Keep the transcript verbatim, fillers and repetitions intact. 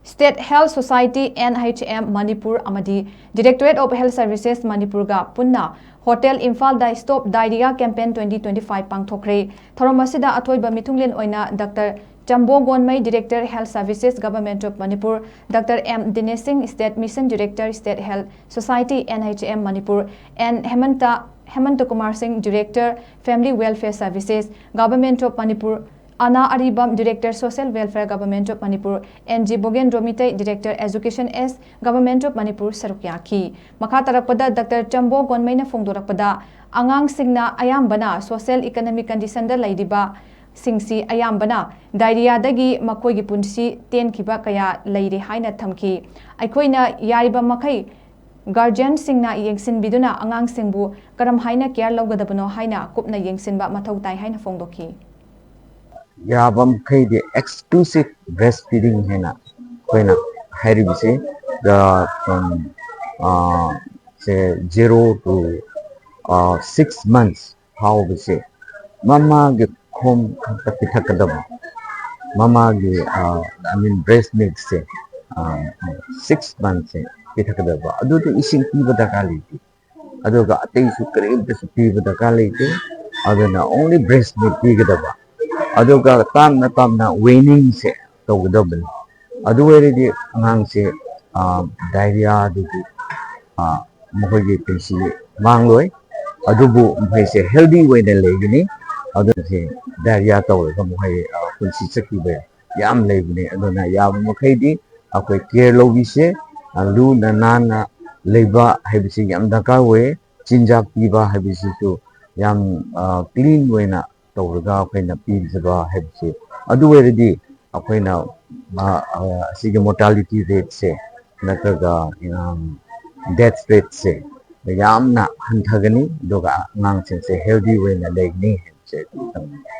State Health Society, N H M, Manipur ꯑꯃꯗꯤ Directorate of Health Services, ꯃꯅꯤꯄꯨꯔꯒ ꯄꯨꯟꯅ hotel ꯏꯝꯐꯥꯜꯗ Stop Diarrhea Campaign twenty twenty-five ꯄꯥꯡꯊꯣꯛꯈ꯭ꯔꯦ꯫ ꯊꯧꯔꯝ ꯑꯁꯤꯗ ꯑꯊꯣꯏꯕ ꯃꯤꯊꯨꯡꯂꯦꯟ ꯑꯣꯏꯅ doctor Chambo Gonmei, Director, Health Services, Government of Manipur, doctor M Dinesh Singh, State Mission Director, State Health Society, N H M, Manipur, N Hemanta, Hemanta Kumar Singh, Director, Family Welfare Services, Government of Manipur, Ana Aribam, Director, Social Welfare, Government of Manipur, N G Bogendro Meitei, Director, Education S, Government of Manipur ꯁꯔꯨꯛ ꯌꯥꯈꯤ꯫ ꯃꯈꯥ ꯇꯥꯔꯛꯄꯗ doctor ꯆꯝꯕꯣ ꯒꯣꯟꯃꯩꯅ ꯐꯣꯡꯗꯣꯔꯛꯄꯗ, ꯑꯉꯥꯡꯁꯤꯡꯅ ꯑꯌꯥꯝꯕꯅ social economic condition ꯗ ꯂꯩꯔꯤꯕ ꯁꯤꯡꯁꯤ ꯑꯌꯥꯝꯕꯅ diarrhea ꯗꯒꯤ ꯃꯈꯣꯏꯒꯤ ꯄꯨꯟꯁꯤ ꯇꯦꯟꯈꯤꯕ ꯀꯌꯥ ꯂꯩꯔꯦ ꯍꯥꯏꯅ ꯊꯝꯈꯤ꯫ ꯑꯩꯈꯣꯏꯅ ꯌꯥꯔꯤꯕ ꯃꯈꯩ guardian ꯁꯤꯡꯅ ꯌꯦꯡꯁꯤꯟꯕꯤꯗꯨꯅ ꯑꯉꯥꯡꯁꯤꯡꯕꯨ ꯀꯔꯝ ꯍꯥꯏꯅ care ꯂꯧꯒꯗꯕꯅꯣ ꯍꯥꯏꯅ ꯀꯨꯞꯅ ꯌꯦꯡꯁꯤꯟꯕ ꯃꯊꯧ ꯇꯥꯏ ꯍꯥꯏꯅ ꯐꯣꯡꯗꯣꯛꯈꯤ꯫ ꯌꯥꯕ ꯃꯈꯩꯗꯤ exclusive breastfeeding ꯍꯥꯏꯅ ꯑꯩꯈꯣꯏꯅ ꯍꯥꯏꯔꯤꯕꯁꯤ, the, from, uh, say, zero to, uh, six months ꯐꯥꯎꯕꯁꯦ ꯃꯃꯥꯒꯤ ꯈꯣꯝ ꯈꯛꯇ ꯄꯤꯊꯛꯀꯗꯕ, ꯃꯃꯥꯒꯤ, ꯑ, I mean, breast milk ꯁꯦ, ꯑ, six months ꯁꯦ ꯄꯤꯊꯛꯀꯗꯕ꯫ ꯑꯗꯨꯗ ꯏꯁꯤꯡ ꯄꯤꯕ ꯗꯔꯀꯥꯔ ꯂꯩꯇꯦ, ꯑꯗꯨꯒ ꯑꯇꯩꯁꯨ ꯀꯔꯤꯝꯇꯁꯨ ꯄꯤꯕ ꯗꯔꯀꯥꯔ ꯂꯩꯇꯦ꯫ ꯑꯗꯨꯅ only breast milk ꯄꯤꯒꯗꯕ, ꯑꯗꯨꯒ ꯇꯞꯅ ꯇꯞꯅ weaning ꯁꯦ ꯇꯧꯒꯗꯕꯅꯤ꯫ ꯑꯗꯨ ꯑꯣꯏꯔꯗꯤ ꯑꯉꯥꯡꯁꯦ, ꯑ, diarrhea ꯗꯒꯤ, ꯑ, ꯃꯈꯣꯏꯒꯤ ꯄꯨꯟꯁꯤ ꯃꯥꯡꯂꯣꯏ꯫ ꯑꯗꯨꯕꯨ ꯃꯈꯣꯏꯁꯦ healthy ꯑꯣꯏꯅ ꯂꯩꯒꯅꯤ꯫ ꯑꯗꯨꯅ ꯁꯤ diarrhea ꯇꯧꯔꯒ ꯃꯈꯣꯏ, ꯑ, ꯄꯨꯟꯁꯤ ꯆꯠꯈꯤꯕ ꯌꯥꯝ ꯂꯩꯕꯅꯤ꯫ ꯑꯗꯨꯅ ꯌꯥꯕ ꯃꯈꯩꯗꯤ ꯑꯩꯈꯣꯏ care ꯂꯧꯕꯤꯁꯦ꯫ ꯑ, ꯂꯨꯅ ꯅꯥꯟꯅ ꯂꯩꯕ ꯍꯥꯏꯕꯁꯤ ꯌꯥꯝ ꯗꯔꯀꯥꯔ ꯑꯣꯏ꯫ ꯆꯤꯟꯖꯥꯛ ꯄꯤꯕ ꯍꯥꯏꯕꯁꯤꯁꯨ ꯌꯥꯝ, ꯑ, clean ꯑꯣꯏꯅ ꯇꯧꯔꯒ ꯑꯩꯈꯣꯏꯅ ꯄꯤꯖꯕ ꯍꯥꯏꯕꯁꯤ, ꯑꯗꯨ ꯑꯣꯏꯔꯗꯤ ꯑꯩꯈꯣꯏꯅ, ꯑ, ꯑ, ꯑꯁꯤꯒꯤ mortality rate ꯁꯦ ꯅꯠꯇ꯭ꯔꯒ, ꯎꯝ, death rate ꯁꯦ ꯌꯥꯝꯅ ꯍꯟꯊꯒꯅꯤ, ꯑꯗꯨꯒ ꯑꯉꯥꯡꯁꯤꯡꯁꯦ healthy ꯑꯣꯏꯅ ꯂꯩꯒꯅꯤ ꯍꯥꯏꯕꯁꯦ ꯑꯩ ꯈꯪꯅꯤꯡꯉꯤ꯫